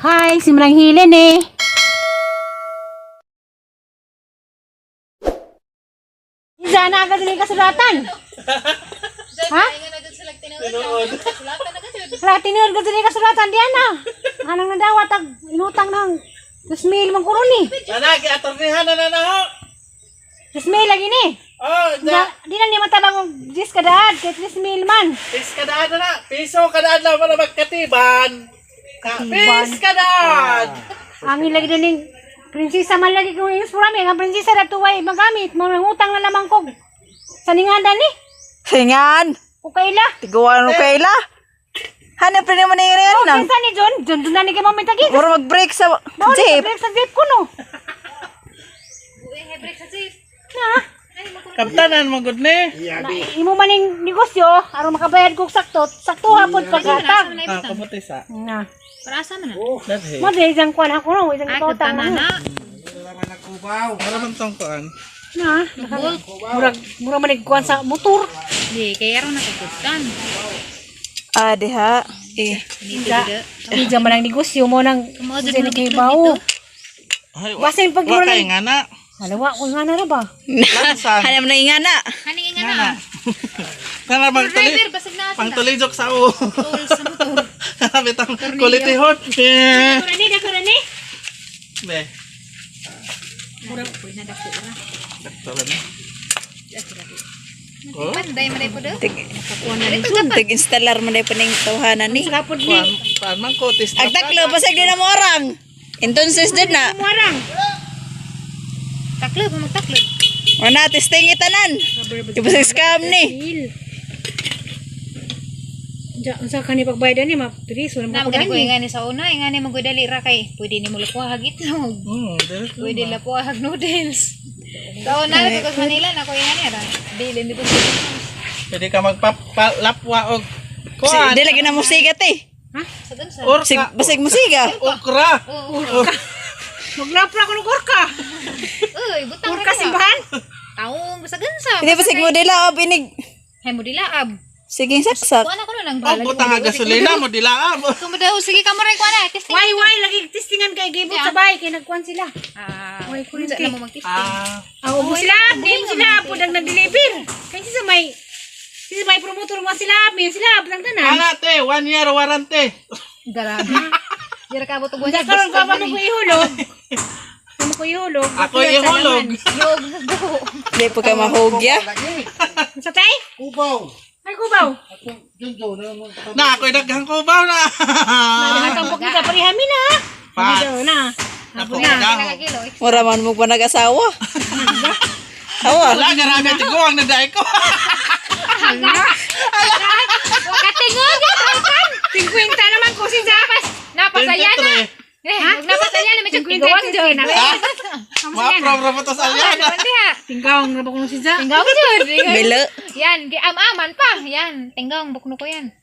Hi, si Manang Hilen eh. Isa na agad din kasulatan. Ha? Wala, tinuod ka din kasulatan diyan na. Anang nadawat ag inutang ng 2,000 man kuron ni. Ana, giatornihan na na na ho. 2,000 lagi ni. Oh, Na, da. di na niya matabang og 10 kadaad kay 3,000 man. Pis kadaad na na. Piso kadaad lang para magkatiban. Katiban. Pis kadaad. Ang lagi din ning prinsesa man lagi kung ingos purami ang prinsesa da tuway magamit mo nang utang na lamang kog. Sa ningadan ni. Singan. O kaila. Tiguan mo kaila. Hanap rin naman na yun O nang. kinsa ni John? John doon na ni kay mamay tagi. Mura mag-break sa Mao ni jeep. break sa jeep ko no. Na. Kaptanan mo gud ni. Na, imo man ning negosyo aron makabayad kog sakto, sakto hapon paghatag. Ah, kabuti sa. Na. Para asa man na? Dadhe. Mo dili jang kuan ako no, isang Ah, ikautang kagtanan na. na. Para man tong kuan. Na, murag murag man kuan sa motor. Di, kaya ron nakagutkan. Ah, diha. Eh. Hindi Hindi man ang negosyo mo nang Kumaw, hindi dun ni kay mo bawo. Ay, Basin pag wa mura kay nang nga na. Halawa ko nga na ra ba? Lansan. Hanap na nga na. Hani nga na. Kana magtuli. Driver, basag na sila. Pangtulijok sa o. Tool sa motor. Bitang kulitihon. Eh. Dako ni, dako ni. Be. Pwede na dako ra. Dakto na. Oh. Panday man po do. Tig Tig-installer mo na pa ning tawhanan ni. Sakapod ni. Kuan, kuan man ko test. Ag taklo pasag di na mo orang. Entonces din na. Muarang. Taklo, pa magtaklo. Wala testing itanan. Ibasag scam ni. Bil. Ja, unsa kani pagbayad ni ma piris wala Na mo magani ko ni. ingani sa una, ingani magudali ra kay pwede nimo lapuhag itlog. Dili. Pwede lapuhag noodles. Sa una because Manila na ko ingani ra. Dili dito sa Pwede ka magpapalapwa og kuan. Di lagi na musiga te. sa dun sa. Sig Orka. basig musiga. Okra. Oo. Maglapra ko ng orka. Uy, butang Orka ra diha. simbahan. Taong basag sa. Hindi basig mo dila ob inig. Hay mo dilaab. Sige saksak. Kuan ako nang Og butang nga gasolina mo dilaab. Kung daw sige ka mo rin kuan na testing. Why why lagi testingan kay gibot sa bahay kay nagkuan sila. Ah, Why unsa kurinti? na mo magtesting? Ah. Ah, ubo sila, di mo sila pud ang nag-deliver. Kay sa may si may promotor mo sila, may sila ang tanan. Ana te, 1 year warranty. Grabe. Dira ka abot og Unsa karon ka pa mo ko ihulog? Mo ko ihulog. Ako ihulog. Yog buho. Di pa ka mahugya. Unsa tay? Kubaw. Ay kubaw. Na ako'y daghang kubaw na. Nakatampok ni ka parehami na. Pat. Dito na. Ako Na, daho. ka kilo. Mura man mo pa nag-asawa. Awa. Wala grabe tiguang na dai ko. Katingog. 50 naman ko si Zapas. Napasaya na. 23. Eh, huwag napasaya na medyo tigawang jud. Wa pro to sa Ano man diha? Tinggawang na ba ko si Za? Tinggawang jud. Bilo. Yan, giam-aman pa. Yan, tinggawang bukno ko yan.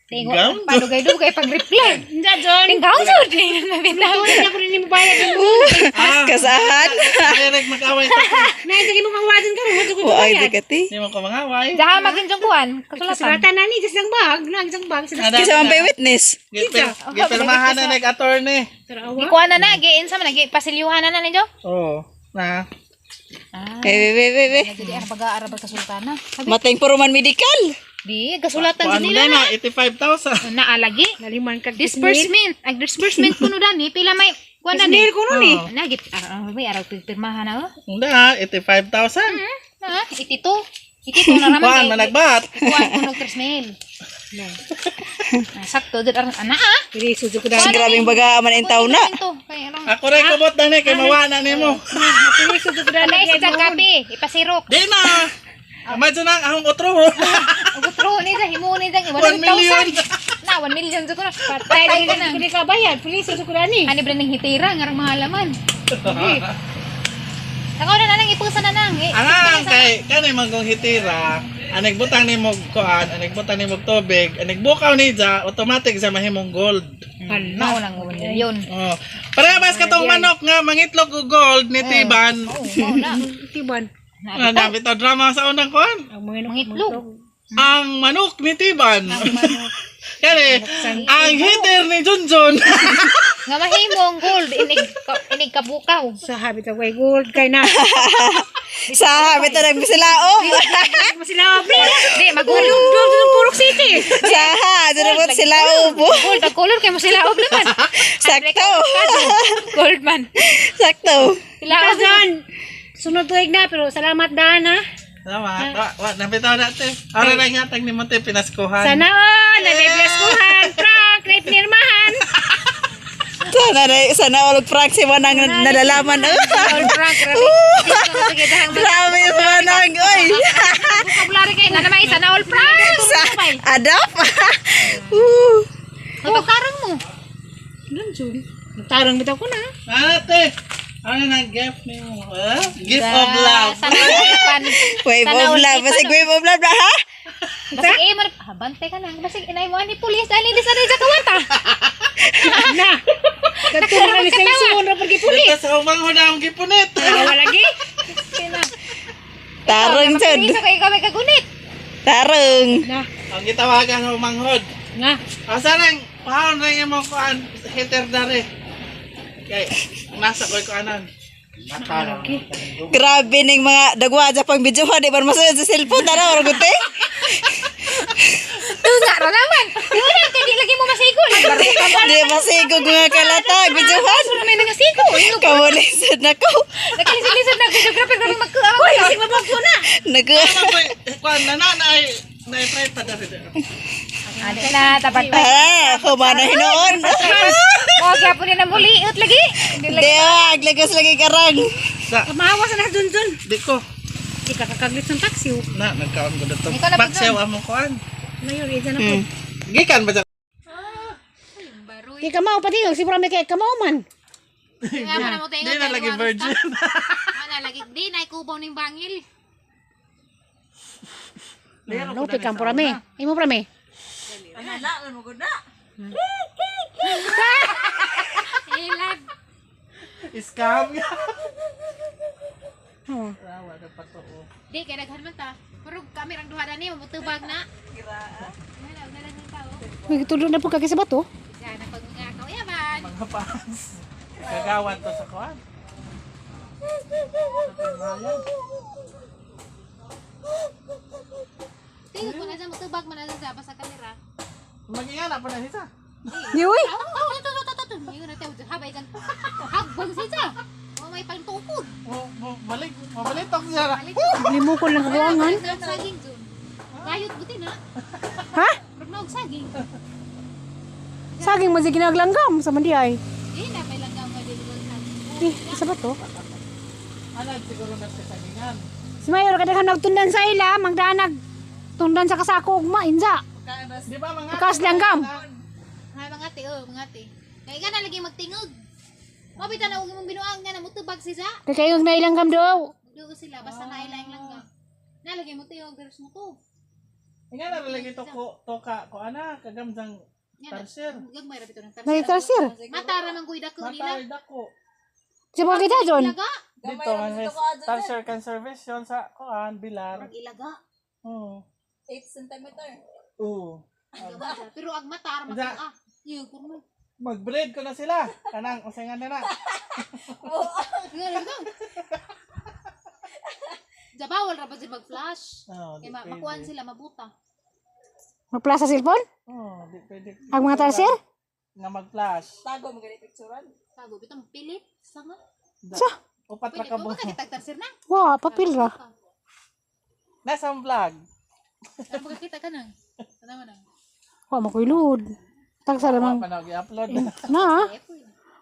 Tinggawang? Tinggawang. Padugay-dugay pag-reply. Hindi, John. Tinggawang jud. Nabitaw. Tuloy na ko rin mo bayad. Kasahan. Direct mag-away ta. Na, sige mo kang wajan ka rin. Mo ko Wa ay di bayad. ka ti. Di mo ko mangaway. Daha maginjong kuan, kasulatan. Kasulatan na ni, just ang bag. Na, isang bag. Sa Ada- Kisa man pay witness. Gipirmahan na nag-attorney. Tarawa. Gikuan na na, giinsa man na, pasilyuhan na na ninyo. Oo. Na. Ah, Be be be be. jadi ara baga ara ba kasulatan na. Mateng puro man medical. Di, kasulatan Kuan jud mo nila na na. 85,000. Naalagi. Naliman ka. Disbursement. Ag disbursement kuno dani pila may kuan na ni. Nismil ko nun eh. Na git may araw pirmahan na oh. Hindi ah, 85,000. Ah, 82. 82 na raman. Kuan managbat. Kuan kuno 3 mil. Ah, sakto jud aron ana ah. Dili, sujo ko Sa dahil. grabeng baga man in taon na. Kay arang. Ako rin kubot na ni kay mawa na nimo. Dili, sujo ko dahil. Kay sa kape, ipasirok. Di na. Imagine na ang otro. Ug otro ni sa himo ni sa 1 million. 1,000. Na 1 million jud ko na. Patay Patay ka na. Dili ka bayad. Dili, sujo ko dahil. Ani ba ning hitira ngarang mahalaman. Ako na nang ipusa na nang. Eh, Ang kay kani manggong hitira, anig butang nimo kuan, anig butang nimo tubig, anig bukaw ni ja, automatic sa mahimong gold. Mao lang 1 million. Oh. Parehas katong manok nga mangitlog og gold ni Tiban. Oo, mao na. Tiban. Ah, Dapat to drama sa unang kuan. Ang mga Mangitlog. Ang manok ni Tiban. Kani, ang hitter ni Junjun. Nga mahimong gold inig inig kabukaw. Sa habit ako ay gold kay na. Sa bito nagsilaom. Mo sila obre. Di magulog. Doon doon Purok City. Sa doon sila ubo. Gold ang color kay mo sila og naman. Sakto. Gold man. Sakto. Sila Tapos Dan, sunod tuig na pero salamat Dan ha. Salamat. Wa, wa, nabitaw na te. Ara na nga tag ni mo te pinaskuhan. Sana all, nagay-bless-kuhan, prank, nagpinirmahan. Sana na sana ulog prank si Manang nalalaman. Gold prank grabe. Grabe Manang oy. Vocabulary kay na naman isa na all prank. Sa adap. Magtarang mo. Tarong bitaw ko na. Ano te? Ano na gift ni mo? Huh? Gift of love. Sana all pan. Wave of love. Basig wave of love na ha? Basig eh man ah, bantay ka lang. Basig inay mo ani pulis ani di sa reja kawanta. Na. Katulad na ni Sengsun, ra pagipuli. Dito sa umang na ang gipunit. Wala lagi. Tarong jud. Isa kay kami kagunit. Tarong. Na. Ang gitawagan sa umanghod. Nga. Asa nang paon na yung mga kuan heater dare. Kay nasa ko'y kuanan. Grabe ning mga dagwa sa pang video di ba masunod sa cellphone tara ora gute. Tunga ra naman. Wala kay di lagi mo masigol. Di masigog mga kalatag videohan. Wala may nangasigo. Kamo lisod na ko. Nakalisod-lisod na videographer grabe magkuha. Uy, kasi mabagko na. Nag Kuan na na na ay na ay pa dare. Ano na tapat pa. Ah, kumano hinuon. Oh, gyapon ni na muliot lagi. Di lagi. Di ah, lagos lagi karang. Sa Mahawas na dun dun. di ko Di ka kakaglit ng taxi. Oh. na nagkaon ko dito. Ikaw na ba Paksiw among kuan. Mayor, ija na po. Gikan ba sa Di ka mao pati si Prame kay kamao man. Nga mo na mo Di na lagi virgin. Ana lagi di na kubaw ning bangil. Lupit kang Prame. Imo Prame. Ilad. Scam. Oh. Rawa na pa to. Oh. Di kay daghan man ta. Pero kami rang duha dani motubag na. Wala na lang tao. May tulo na po kagi sa bato. Siya na pag nga kauyaban. Mga fans. Gagawan to sa kuan. Tingog mo na sa motubag man na sa basta kamera. Magingana pa na siya. Di uy. Oh, to to to to. Ingon na tayo habay kan. Hagbang siya. Oh, may pangtukod. Mo mo balik, mabalitok siya. Limukol lang kabuangan. Naog saging dun. Gayot buti na. Ha? Murag naog saging. Saging mo si ginaglanggam sa mandiay. Di na may langgam nga dili ko saging. Eh, sa bato. Ano siguro na sa sagingan. Si Mayor kadaghan nagtundan sa ila, magdanag tundan sa kasako ugma insa. Di ba mga Pagkas langgam. Hay mga ate, oh, mga ate. Kay ka na lagi magtingog. Mabita na og imong binuang nga na mutubag siya. Kay kayo na ilanggam daw. Dugo sila basta nailaing langgam. Na lagi mo tingog pero mo to. Nga na lagi to ko to ka ko ana kagamzang tarsier. Gagmay ra bitaw ng Nay tarsier. tarsier. Matara man kuy dako nila. Matay dako. Si mo kita John. Ilaga. Dito man sa tarsier conservation sa kuan Bilar. Murag ilaga. Oo. 8 cm. Oo. Pero ag matara man Da- ah. Iyo kurmo. Mag-breed ko na sila. Kanang unsay nga na na. Nga ra bitaw. Jabawal ra ba di mag-flash? Oh, di Kay pwede. makuan sila mabuta. Magplasa cellphone? Oh, di pwede. Ang mga tarsier? Nga mag-flash. Tago mo gani picturean. Tago bitong pilit sanga. Sa? Upat ra Pwede ka ko buo. ba kitag tarsier na? Wa, papel ra. Nasa ang vlog. Ano makakita ka nang? Ano man ang? Wa mo koy load. Tagsa Wa lamang. pa na i-upload. Na.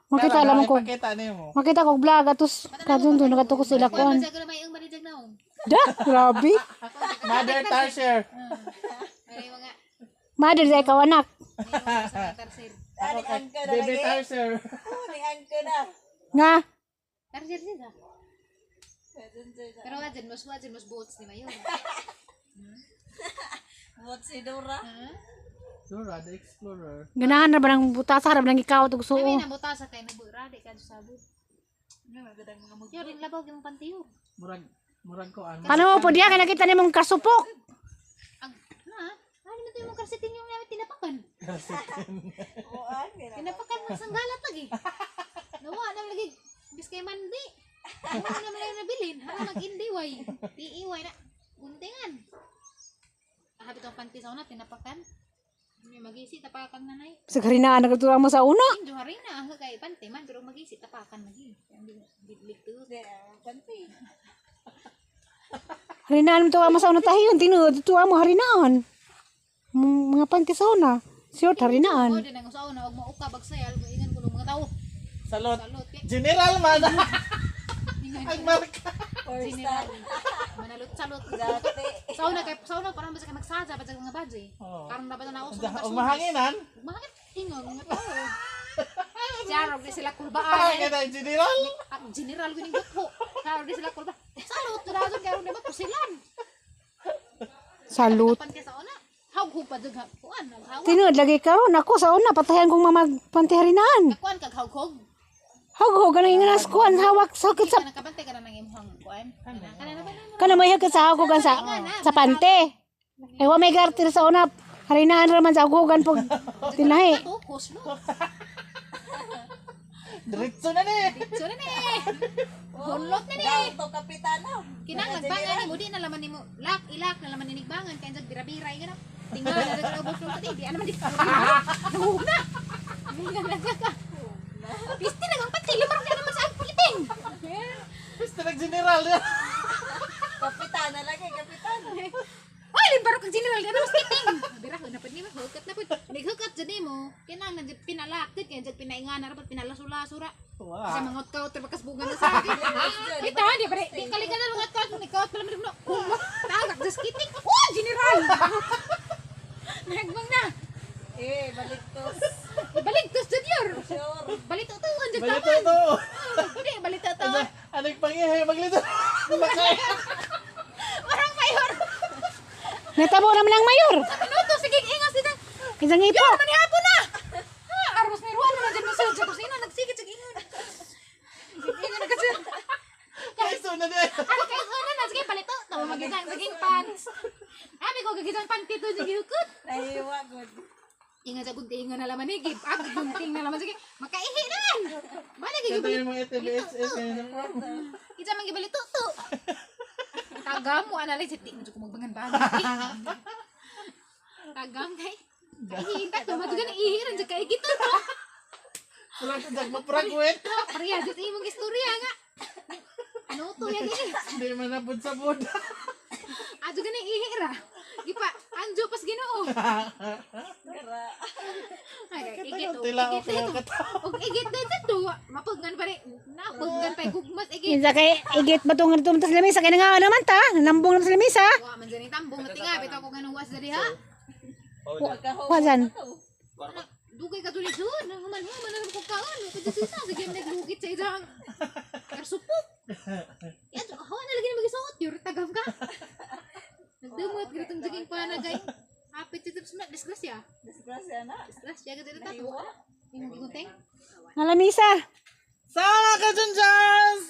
Makita lamang ko. Ipakita nimo. Makita ko vlog atos kadun doon nakatukos sila Kuan kuan. man sa may ang manijag naong. Da, grabe. Mother tarsier. May mga Mother sa ikaw anak. may mga sa tarsier. Ako kay Baby tarsier. Ni angka na. Nga. Tarsier siya. Pero wa mas buots ni Mayor. What si Dora? Dora the Explorer. Ganahan ra ba ng butasa ra ba ng ikaw tug Ay, suo. may nabutasa kay nabura di ka sabot. Yo rin labaw gyud mong pantiyo. Murag murag ko an. Paano mo po diya kay nakita nimong kasupok? Ang na, naman ito yung karsitin yung namin tinapakan. Tinapakan ng sanggala tag eh. Nawa na lagi bis kay mandi. Wala naman lang nabilin. Hala mag-indi way. Tiiway na. Guntingan. Habi tong panty sa una tinapakan. May magisi tapakan nanay. Sa harinaan nagtuwa mo sa una. Injo harina ang kay panty man pero magisi tapakan magi. Ang ligto. Panty. Harinaan mo tuwa mo sa una tahiyon. Tinuod tuwa mo harinaan. Mga panty sa una. Sure, harinaan. O din ang usaw na og mauka bagsayal ingan ko mga tao. Salot. Salot kay General man. Ang marka. general. Manalot salot. Dati. Sa una kay sa una parang basta kay magsaja pa sa mga badge. Oo. Karon na ba na nauso ng Ug mahanginan. Mahangin ingong mga tao. Jarog di sila Ah, kulbaan. kada general. Ang general ko ning butho. Jarog di sila kulba. Salot to dason karon di ba pusilan. Salute. Pante sa una. Hawg pa jud kuan naghawa. Tinuod lagi karon ako sa una patayan kong mamag panty harinaan. Kuan kag hawg-hog. Hog-hog ang inganas kuan hawak sakit sa Kana kabante ka na nang imong kuan. Kana kana na ba na? kana may hagit sa hawak sa pante. Ay wa may garter sa una harinaan ra man sa hughogan pag tinahi. Tukos no. Diretso na ni. So na ni. Hunlot na ni. Daw to kapitana. Kinahanglan bangan nimo di na laman nimo. Lak ilak na laman ni bangan kay jag bira-bira nga na. Tingnan na ra ubos ng pati di ana man di. Nahug na. Nga na ka. Pisti na ang pati limar ka naman sa ang puliting. Basta nag general. Kapitana lagi, kapitana. Oy, limbaro kag general ka naman kiting. Bira ko na pud nimo hukat na pud. Nighukat jud nimo. Kinahanglan jud pinalak jud kay jud pinaingana ra pud pinalaso-laso ra. Sa Wow. mga kaut bakas bunga na sa akin. Kita di pare, di kaligan na mga kaut ni kaut pala no. Kumot tagak just kiting. Oh, general. Nagbang na. Eh, baliktos. Ibalik to junior. Sure. Balik to to ang Balito taman. to. Hindi balik to to. Anig pangihay maglito. Makay. Warang mayor. Natabo naman ang mayor. Ano to sige ingas dito. Isang ipo. Man hapon na. Ha, aros ni Ruan naman dyan mo sa kusina nagsigit sige ingon. Ingon na kasi. Kaiso na ni. Ano kay una na sige palito tawa magisang sige pants. Abi ko gagisang panty to sige hukot. Nahiwa, good. Ingat sa gunting na laman ni give up gunting na laman sige makaihi naman. Bali Ito gigibali. yung mga TBSS ngayon. Isa man gibali to to. Tagam mo analay sa di mo jud ko magbangan bangan. Tagam kay. Ihi ta to madugan ihi ran jud kay gito to. Wala ka jag mapragwet. Pareha jud sa imong istorya nga. Ano to ya gini? Hindi man nabud sa bud. Adyo gani ihi ra. Gipa anjo pas Ginoo. Kara. Ay, igit og Tila igit okay dito. ka tao. Og igit dito to. Mapugnan pare. Napugnan pa gugmas igit. Kinsa kay igit ba tong tumtas sa lamisa kay nga naman ta. Nambong naman sa lamisa. Wa man dyan tambong na tinga bitaw ko ganung was diri ha. Wasan. Dugay ka tuloy jud. Human human na ko kaon. Ko jud sa sige naglugit sa isang karsupok. Yan hawa na lagi na magisuot yur tagam ka. Nagdumot gritong jaging panagay. Hapit sa tips na disgrasya. Disgrasya na. Disgrasya ka dito tato. Imong gigunteng. Nga lamisa. Sama ka dyan, Jazz!